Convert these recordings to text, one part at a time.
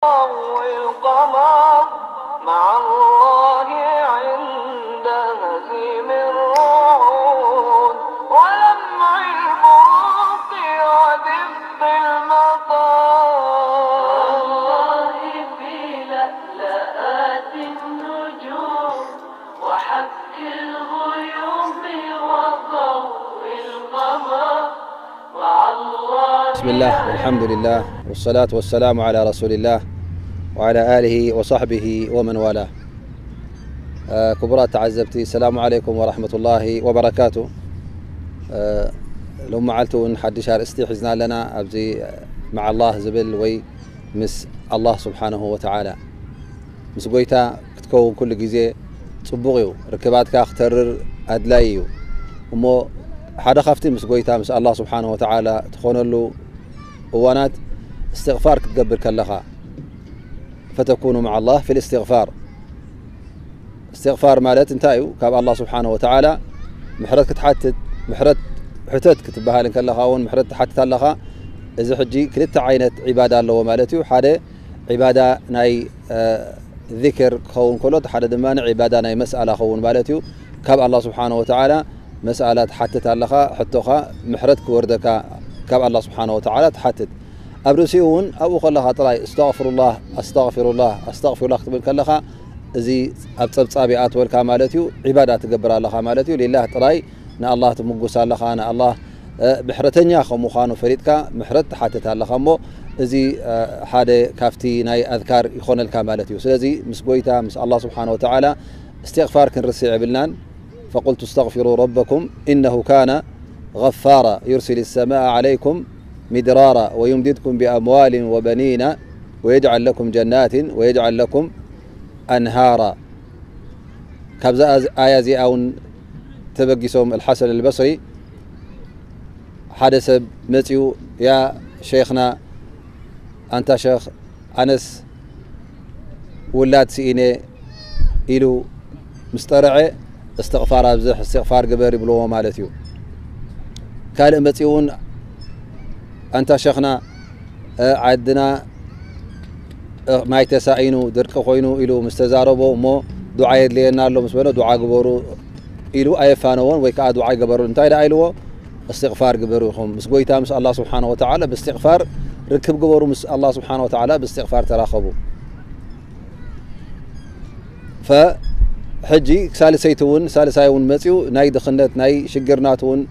القمر مع الله عند هزيم الرعود ولمع البروق ودفء المطر. والله في لألآت النجوم وحك الغيوم وضوء القمر مع الله. بسم الله والحمد لله والصلاة والسلام على رسول الله وعلى آله وصحبه ومن والاه. ክቡራት ተዓዘብቲ፣ ሰላሙ ዓለይኩም ወራሕመቱላሂ ወበረካቱ። ሎም መዓልቲ እውን ሓድሽ ኣርእስቲ ሒዝና ኣለና። ኣብዚ መዓ ኣላህ ዝብል ወይ ምስ ኣላህ ስብሓንሁ ወተዓላ፣ ምስ ጎይታ ክትከውን ኩሉ ግዜ ጽቡቕ እዩ። ርክባትካ ክተርር ኣድላይ እዩ። እሞ ሓደ ካብቲ ምስ ጎይታ ምስ ኣላህ ስብሓንሁ ወተዓላ ትኾነሉ እዋናት እስትቕፋር ክትገብር ከለኻ፣ ፈተኩኑ መዓ ኣላህ ፊል እስትቕፋር። እስትቕፋር ማለት እንታይ እዩ? ካብ ኣላህ ስብሓንሁ ወተዓላ ምሕረት ክትሓትት፣ ምሕረት ሕተት ክትበሃል እንከለኻ እውን ምሕረት ትሓትት ኣለኻ። እዚ ሕጂ ክልተ ዓይነት ዒባዳ ኣለዎ ማለት እዩ። ሓደ ዒባዳ ናይ ዚክር ክኸውን ከሎ፣ ሓደ ድማ ዒባዳ ናይ መስኣላ ክኸውን ማለት እዩ። ካብ ኣላህ ስብሓንሁ ወተዓላ መስኣላ ትሓትት ኣለኻ፣ ሕቶኻ ምሕረት ክወርደካ ካብ ኣላህ ስብሓንሁ ወተዓላ ትሓትት። ኣብ ርእሲኡ እውን ኣብኡ ከለኻ ጥራይ ኣስተግፍሩላህ፣ ኣስተግፊሩላህ፣ ኣስተግፊሩላህ ክትብል ከለኻ፣ እዚ ኣብ ጸብጻብ ይኣትወልካ ማለት እዩ። ዒባዳ ትገብር ኣለኻ ማለት እዩ። ሊላህ ጥራይ ንኣላህ ትምጉስ ኣለኻ፣ ንኣላህ ምሕረተኛ ከም ምዃኑ ፈሊጥካ ምሕረት ትሓትት ኣለኻ። እሞ እዚ ሓደ ካብቲ ናይ ኣዝካር ይኾነልካ ማለት እዩ። ስለዚ ምስ ጎይታ ምስ ኣላህ ስብሓንሁ ወተዓላ እስትቕፋር ክንርስዕ የብልናን። فقلت استغفروا ربكم إنه كان غفارا يرسل السماء عليكم مدرارا ويمددكم بأموال وبنين ويجعل لكم جنات ويجعل لكم أنهارا. ካብዛ ኣያ እዚኣ እውን ተበጊሶም ኣልሓሰን ኣልበስሪ ሓደ ሰብ መጺኡ፣ ያ ሸይኽና፣ ኣንታ ሸኽ፣ ኣነስ ውላድ ስኢነ ኢሉ ምስ ጠረዐ፣ እስትቕፋር ኣብዝሕ፣ እስትቕፋር ግበር ይብልዎ ማለት እዩ። ካልእ መጺኡ እውን ኣንታ ሸኽና፣ ዓድና ማይ ተሳኢኑ ድርቂ ኮይኑ ኢሉ ምስ ተዛረቦ፣ እሞ ዱዓ የድልየና ኣሎ ምስ በሎ፣ ዱዓ ግበሩ ኢሉ ኣየፋነዎን ወይ ከዓ ዱዓ ይገበሩ። እንታይ ደኣ ኢልዎ? እስትቕፋር ግበሩ ኢኹም። ምስ ጎይታ ምስ ኣላህ ስብሓን ወተዓላ ብእስትቕፋር ርክብ ግበሩ። ምስ ኣላህ ስብሓን ወተዓላ ብእስትቕፋር ተራኸቡ። ፈሕጂ ሳልሰይቲ እውን፣ ሳልሳይ እውን መፂኡ ናይ ድኽነት ናይ ሽግር ናቱ እውን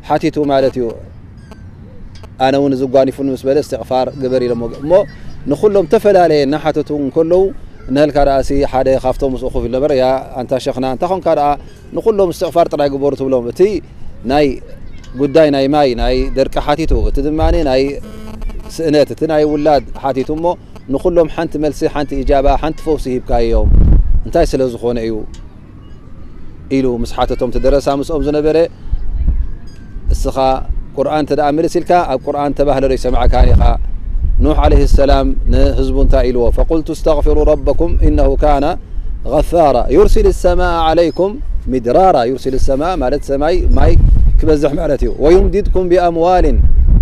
ሓቲቱ ማለት እዩ። ኣነ እውን እዚ ጓኒፉኒ ምስ በለ እስትቕፋር ግበር ኢሎሞ። እሞ ንኹሎም ተፈላለየ እናሓተቱ እንከለዉ፣ ንህልካ ደኣ ሲ ሓደ ካብቶም ምስኡ ኮፍ ኢሉ ነበረ፣ ያ ኣንታ ሸኽና፣ እንታይ ኾንካ ደኣ ንኹሎም እስትቕፋር ጥራይ ግበሩ ትብሎም? እቲ ናይ ጉዳይ ናይ ማይ፣ ናይ ደርቂ ሓቲቱ፣ እቲ ድማ ናይ ስእነት፣ እቲ ናይ ውላድ ሓቲቱ፣ እሞ ንኹሎም ሓንቲ መልሲ፣ ሓንቲ ኢጃባ፣ ሓንቲ ፈውሲ ሂብካዮም። እንታይ ስለ ዝኾነ እዩ ኢሉ ምስ ሓተቶም፣ እቲ ደረሳ ምስኦም ዝነበረ፣ እስኻ ቁርኣን እንተ ደኣ ምልስ ኢልካ፣ ኣብ ቁርኣን ተባህለ ዶ ይሰምዓካን ኢኻ? ኑሕ ዓለይሂ ሰላም ንህዝቡ እንታይ ኢልዎ? فقلت استغفروا ربكم إنه كان غفارا يرسل السماء عليكم مدرارا. يرسل السماء ማለት ሰማይ ማይ ክበዝሕ ማለት እዩ። ويمددكم بأموال፣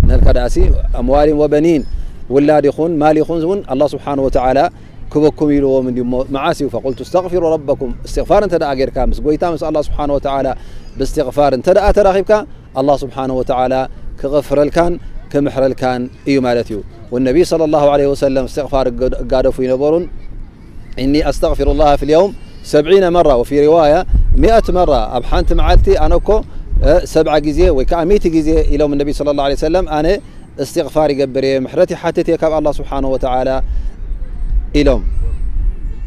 ነልካ ደኣሲ ኣምዋልን ወበኒን፣ ውላድ ይኹን ማል ይኹን እውን ኣላህ ስብሓን ወተዓላ ክበኩም ኢልዎም እንዲ። እሞ መዓስ እዩ? فقلت استغفروا ربكم። እስትቕፋር እንተ ደኣ ጌርካ፣ ምስ ጎይታ ምስ ኣላህ ስብሓን ወተዓላ ብእስትቕፋር እንተ ደኣ ተራኺብካ፣ ኣላህ ስብሓን ወተዓላ ክቕፍረልካን ክምሕረልካን እዩ ማለት እዩ። ወነቢ ሰለላሁ ዐለይሂ ወሰለም እስትቕፋር እገ-፣ እጋደፉ ይነበሩን። إني أستغفر الله في اليوم سبعين مرة وفي رواية مئة مرة። ኣብ ሓንቲ መዓልቲ ኣነ እኮ፣ እ፣ ሰብዓ ግዜ ወይ ከዓ ሚእቲ ግዜ ኢሎም ነቢ ሰለላሁ ዐለይሂ ወሰለም፣ ኣነ እስትቕፋር ይገብር እየ፣ ምሕረት ይሓትት እየ ካብ ኣላህ ስብሓንሁ ወተዓላ ኢሎም።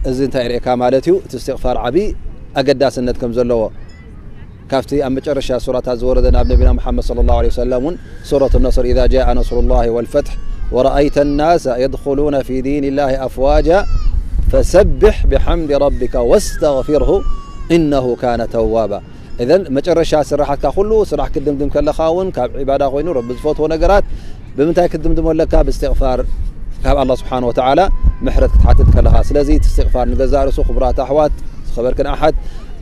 እዚ እንታይ የርእየካ ማለት እዩ? እቲ እስትቕፋር ዓብዪ ኣገዳስነት ከም ዘለዎ። ካብቲ ኣብ መጨረሻ ሱራታት ዝወረደ ናብ ነቢና ሙሓመድ ሰለላሁ ዐለይሂ ወሰለም እውን ሱረቱ ነስር፣ إذا جاء نصر الله والفتح ورأيت الناس يدخلون في دين الله أفواجا فسبح بحمد ربك واستغفره إنه كان توابا። እዘን መጨረሻ ስራሓትካ ኩሉ ስራሕ ክድምድም ከለኻ እውን ካብ ዒባዳ ኮይኑ ረቢ ዝፈትዎ ነገራት ብምንታይ ክትድምድሞ ኣለካ? ብእስትቕፋር ካብ ኣላህ ስብሓን ወተዓላ ምሕረት ክትሓትት ከለኻ። ስለዚ እቲ እስትቕፋር ንገዛእ ርእሱ፣ ክቡራት ኣሕዋት፣ ዝኸበርክን ኣሓት፣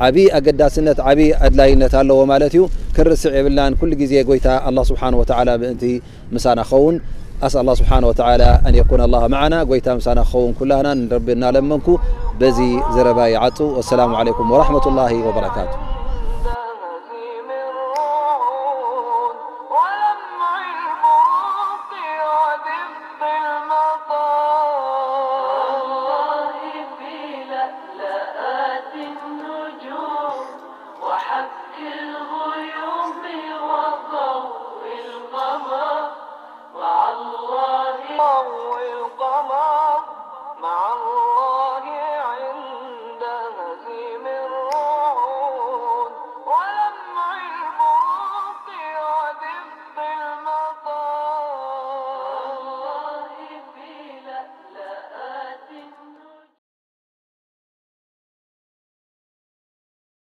ዓብዪ ኣገዳስነት፣ ዓብዪ ኣድላይነት ኣለዎ ማለት እዩ። ክንርስዕ የብልናን። ኩሉ ግዜ ጎይታ ኣላህ ስብሓን ወተዓላ ምእንቲ ምሳና ኸውን። أسأل الله سبحانه وتعالى أن يكون الله معنا. ጎይታ ምሳና ክኸውን ኩላህና ንረቢ እናለመንኩ በዚ ዘረባ ይዓጹ። والسلام عليكم ورحمة الله وبركاته.